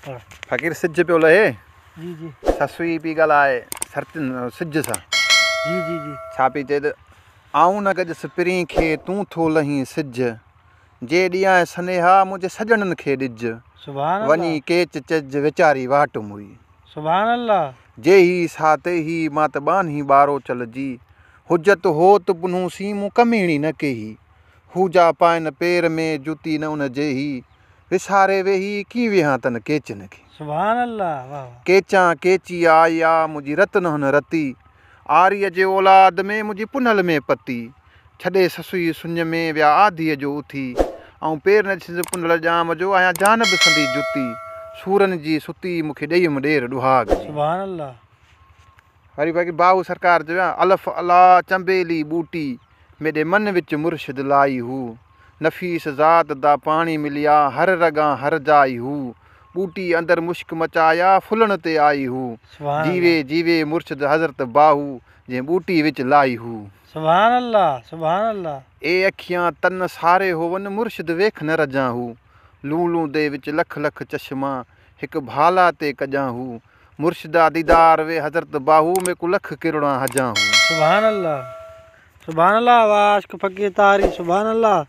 فقير سج پيو لهي. جي جي. سسئي پئي ڳالهائي سرتين سج سان. جي جي جي. ڇا پئي چئي ته آئون نه گڏيس پرين کي تون ٿو لهين سج، جي ڏيانء سنيها منهنجي سڄڻن کي ڏج، سبحان الله. وڃي ڪيچ چئج ويچاري واٽ موئي. سبحان الله. جيهي سا تيهي مان ته ٻانهي ٻاروچل جي، حجت هوت پنهون سين مون ڪميڻي نه ڪيهي، هو جا پائن پير ۾ جتي نه ان جيهي، وساري ويهي ڪيئن ويهان تن ڪيچن کي. سبحان الله واه واه. ڪيچان ڪيچي آئي آ منهنجي رت نه هن رتي، آريء جي اولاد ۾ منهنجي پنهل ۾ پتي، ڇڏي سسئي سڃ ۾ ويا آڌيء جو اٿي، آئون پير نه ڏسيس پنهل ڄام جو آهيان جانب سندي جتي، سورن جي ستي مون کي ڏيئم ڏير ڏهاڳ جي. سبحان الله. وري باقي باهو سرڪار چيو آ، الف الا چنبيلي ٻوٽي، ميڏي من وچ مرشد لائي هو. نفيس ذات دا پاڻي مليا، هر رڳان هر جائي هو. ٻوٽي اندر مشڪ مچايا، ڦلڻ تي آئي هو. سبحان جيوي الله. جيوي مرشد حضرت باهو، جنهن ٻوٽي وچ لائي هو. سبحان الله سبحان الله. اي اکيان تن ساري هون، مرشد ويک نه رجان هو. لون لون the وچ لک لک چشما، هڪ ڀالا تي ڪجان هو. مرشدا ديدار وي حضرت باهو، ميڪون لک ڪروڙان حجان هو. سبحان الله سبحان الله واه عاشق فقير طاهري سبحان الله.